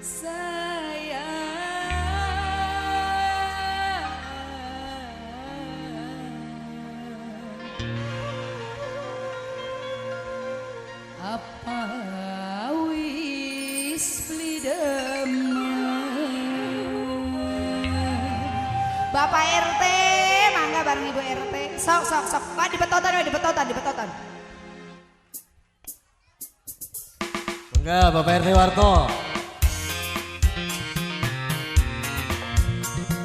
Sayang, apa wis beli demen. Bapak RT, mangga bareng Ibu RT. Sok sok sok. Pak dibetotan, dibetotan, dibetotan. Mangga Bapak RT Warto.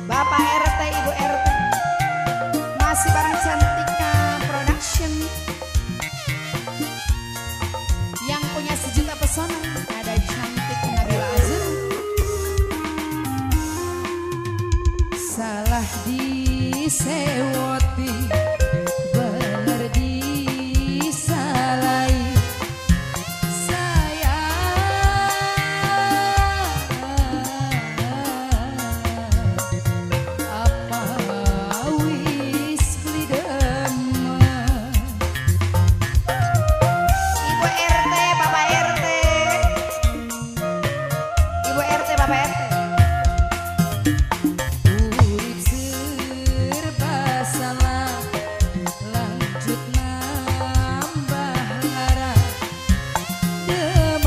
Bapak RT, Ibu RT. Masih bareng Cantika Production. Yang punya sejuta pesona ada cantik Nabila Azul. Salah disewoti, bener disalai. Sayang, apa wis beli demen. Ibu RT, Bapak RT. Ibu RT, Bapak RT. Urip serba salah, lanjut nambah lara. Demen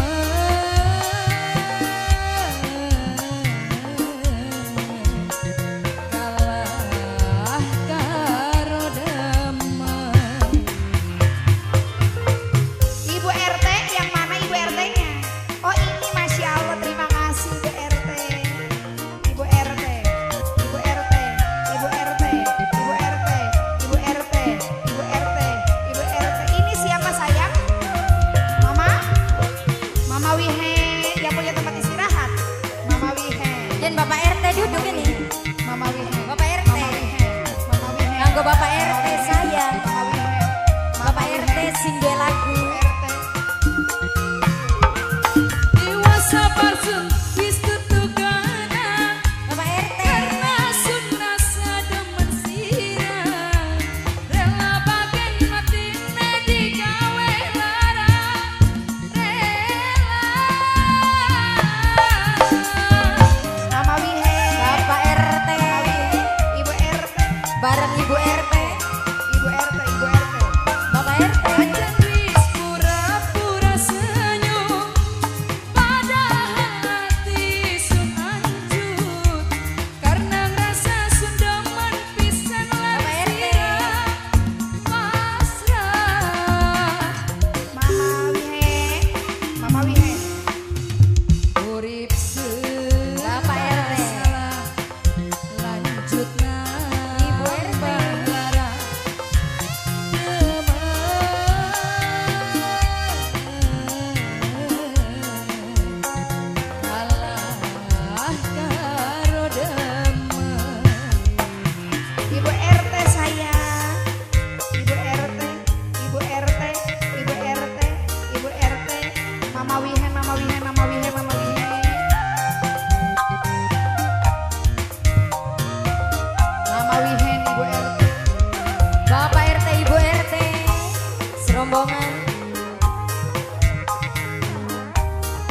kalah karo demen. Ibu RT yang mana Ibu RT-nya? Oh ini Masya Allah, terima kasih Ibu RT. Ibu RT, Ibu RT, Ibu RT, Ibu RT, Ibu RT, Ibu RT, Ibu RT. Ini siapa sayang? Mama? Mama Wihe yang punya tempat istirahat. Mama Wihe. Dan Bapak RT duduk ini. Mama Wihe. Bapak RT. Mama Wihe. Mama Wihe. Nganggo Bapak RT saya. Mama Wihe. Bapak RT sing duwe lagu. Ibu RT. Dewasa parsun wis tutugana, Bapak RT. karena sun rasa demen sira. Rela bagen matine digawe lara. Rela. Mama Wihe. Bapak RT. Mama Wihe. Ibu RT. Bareng Ibu RT. Ibu RT, Ibu RT. Bapak RT. Ajan wis pura-pura senyum, padahal hati sun anjut. Karena ngrasa sun demen pisan lan Bapak RT. sira pasrah. Mama Wihe. Mama Wihe. Urip serba Bapak RT. salah, lanjut Ibu RT. nambah lara. Demen kalah karo demen. Ibu RT saya. Ibu RT, Ibu RT, Ibu RT, Ibu RT. Mama Wihe, Mama Wihe, Mama Wihe, Mama Wihe. Mama Wihe, Ibu RT. Bapak RT, Ibu RT. Serombongan.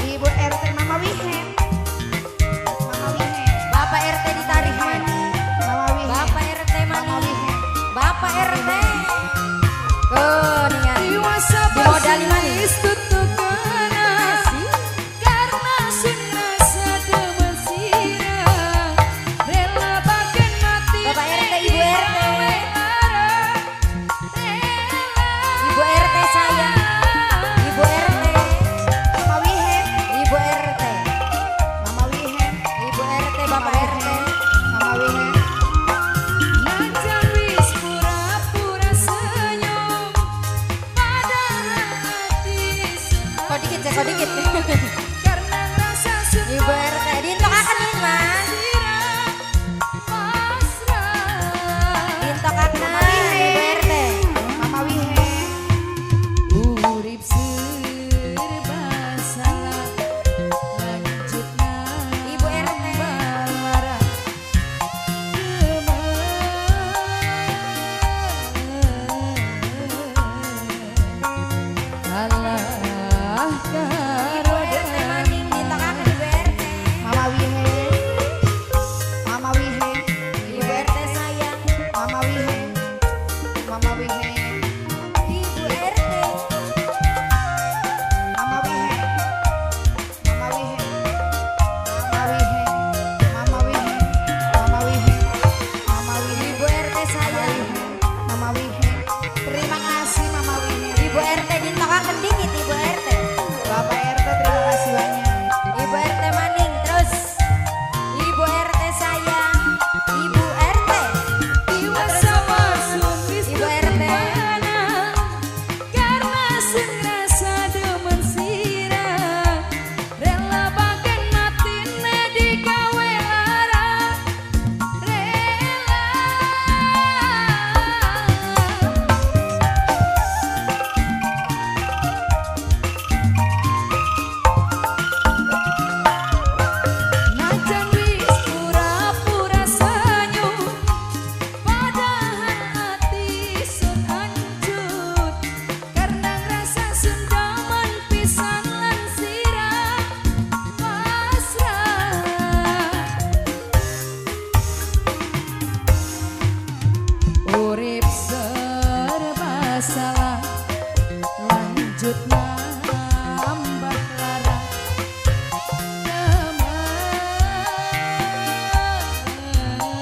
Ibu RT, Mama Wihe. Mama Wihe. Bapak RT ditarik mani. Mama Wihe. Bapak RT Mama mani. Wihe. Bapak RT. Oh, nih. Dewasa Dimodali mani. wis tutugana, karena sun rasa demen sira. Rela bagen mati Bapak RT, Ibu RT. digawe lara. Rela. Ibu RT saya. Ibu RT. Mama Wihe. Ibu RT. Mama Wihe. Ibu RT, Bapak RT. Mama Wihe. Najan wis pura-pura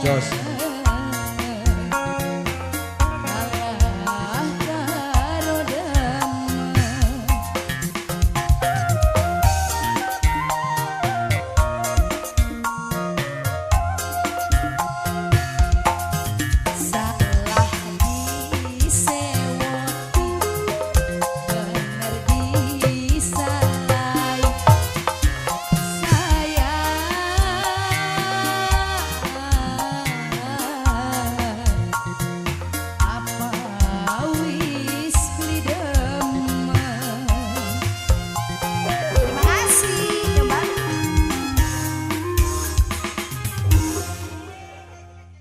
Jos.